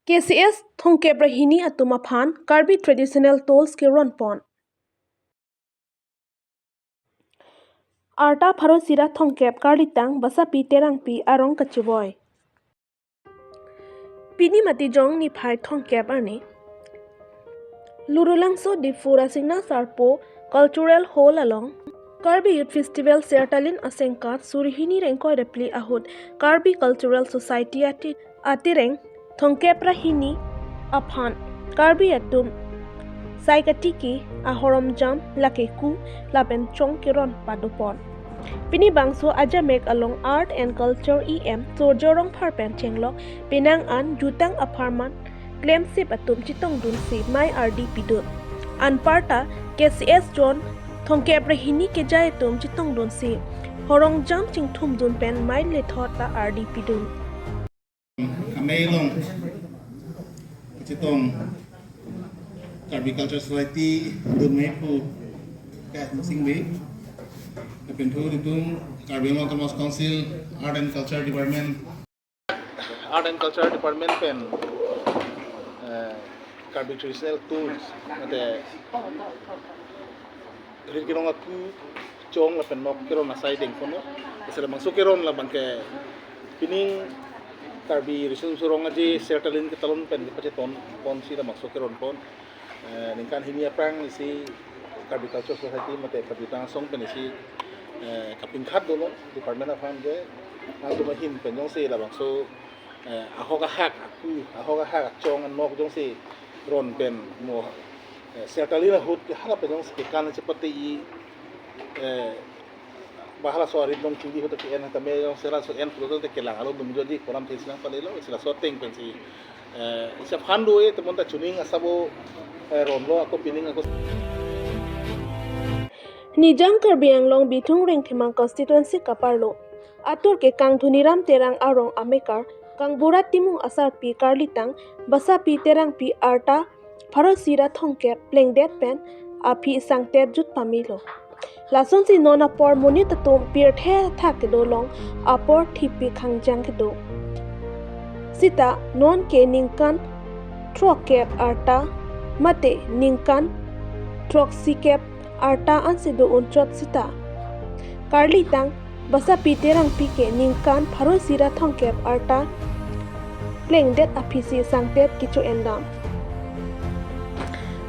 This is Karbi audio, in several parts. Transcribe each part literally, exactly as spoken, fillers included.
K C S Thongkep ra hini atum aphan Karbi traditional tools keron pon. Arta pharo sira thongkep karlitang Basapi Terangpi arong kachevoi. Pini Matijong niphai thongkep arni Lurulangso Diphu Rasingna Sarpo Cultural Hall along Karbi Youth Festival Sertalin asengkar suri hini ingkoi ra phli ahut Karbi Cultural Society ati atireng thongkep ra hini aphan Karbi atum sai katiki ahoromjam lake ku lapen chong keron padopon. Pini bangso ajamek along Art and Culture E M Surjo Rongphar pen chenglok penang an jutang apharman klemsip atum chetongdunsi mei ardi pidun. Anparta K C S Zone thongkep ra hini kejai atum chetongdunsi horomjam chingthumdun pen mei lethot ta ardi pidun. Amei along chetong Karbi Culture Society dun mei pu ka sing be. Lapen thu itum Karbi Anglong Autonomous Council Art and Culture Department, Art and Culture Department pen, eh, Karbi Traditional Tools, mate rit kerong aku chong lapen nok keron asai dengpon lo. Asai labangso keron labang ke pining Karbi Riso Nimso Rong Aje Sertalin ketalon pen kepacheton ponsi labangso keron pon. Eh, ningkan hini aphrang isi Karbi Culture Society mate Karbi Tang Asong pen isi, eh, kapingkhat dolo department aphan ke nangtum ahin pen jongsi labangso, eh, ahok ahak aku, ahok ahak achong anok jongsi ron pen mo, eh, Sertalin ahut ke hala pen jongsi kekan chepate-i, eh, ba halaso arit long chingdi ahut ke-en tame jongsi laso en pulote kelang alo dum jodi kolam thesi nangpalelo, si laso ateng pensi, eh, isi aphan do-e, temon ta chuning asabo, eh, ronlo ako pining ako. Nijang Karbi Anglong Bithung Rengthimang Constituency kaparlo atur ke Kang Dhoniram Terang arong amekar Kangbura Timung asarpi karlitang Basapi Terangpi arta pharo sira thongkep plengdet pen aphi sangtet jut pamelo. Lasonsi non apor monit atum pirthe athak kedo along apor thipik hangjang kedo. Sita non ke ningkan throkkep arta mate ningkan throksikep arta ansi do unchot sita karlitang Basapi Terangpi ke ningkan pharo sira thongkep arta plengdet aphisi sangtet kecho-endam.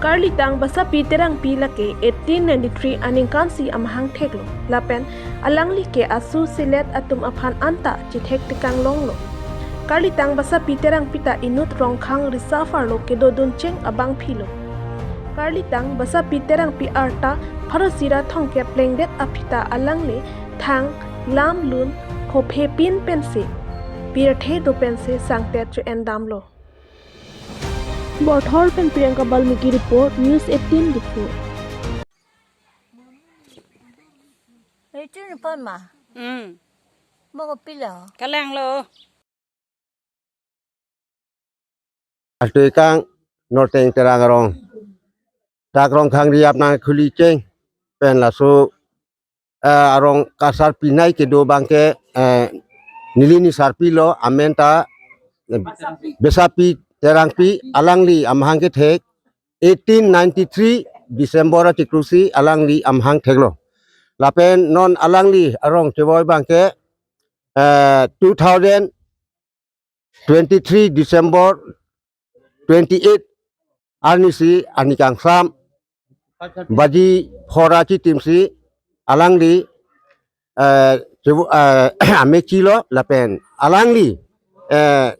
Karlitang Basapi Terangpi lake eighteen ninety-three aningkansi amahang theklo. Lapen alangli ke asu selet atum aphan anta chethek tekang longlo. Karlitang Basapi Terangpi ta inut Rongkhang Reserve arlo kedodun cheng abangphilo. Karlitang Basapi Terangpi arta pharo sira thongkep plengdet aphi ta alangli thang, lam, lun, khophe pin pensi pirthe do pensi sangtet cho-endamlo. Borthor pen Priyanka Balmiki report, News eighteen Diphu. Itu ni pon ma? Hmm. Mau kopi lo? Kalanglo. Artu ikang Northern Terang arong. Dak Rongkhang Reserve nangkhuli cheng pen laso, eh, arong kasarpi nai kedo abangke, eh, neli ni sarpi lo amen ta, eh, Basapi Terangpi alangli amahang kethek eighteen ninety-three December achiklo si alangli amahang theklo. Lapen non alangli arong chevoi abangke, eh, two thousand twenty-three December twenty-eight arni si arni kangsam baji phora chitim si alangli, eh, chevo-, eh, amechilo lapen alangli, eh,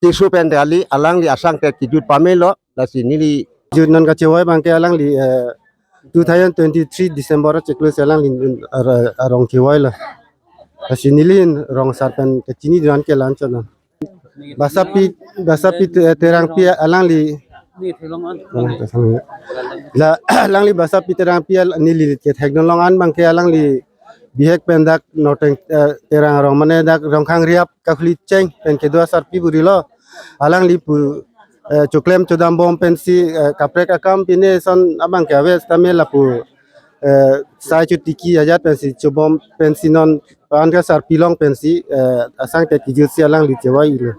keso pen kali alangli asangtet kejut pamelo lasi neli jut non kachevoi abangke alangli, eh, two thousand twenty-three December achiklo si alangli ar-, arong chevoilo. Lasi neli rong sar pen kachini duran ke lan chot non. Basapi, Basapi Te-, Terangpi alangli. La, alangli Basapi Terangpi al-, neli kethekdun long an abangke alangli bihek pen dak Northern, eh, Terang arong mane dak Rongkhang Reserve kakhuli cheng pen kedo asarpi puri lo. Alangli pu, eh, choklem chodambom pensi, eh, kaprek akam pine son abangke ave sitame lapu, eh, sai chotiki ajat pensi chobom pensi non an kasarpi long pensi, eh, asangtet kejut si alangli chevoilo.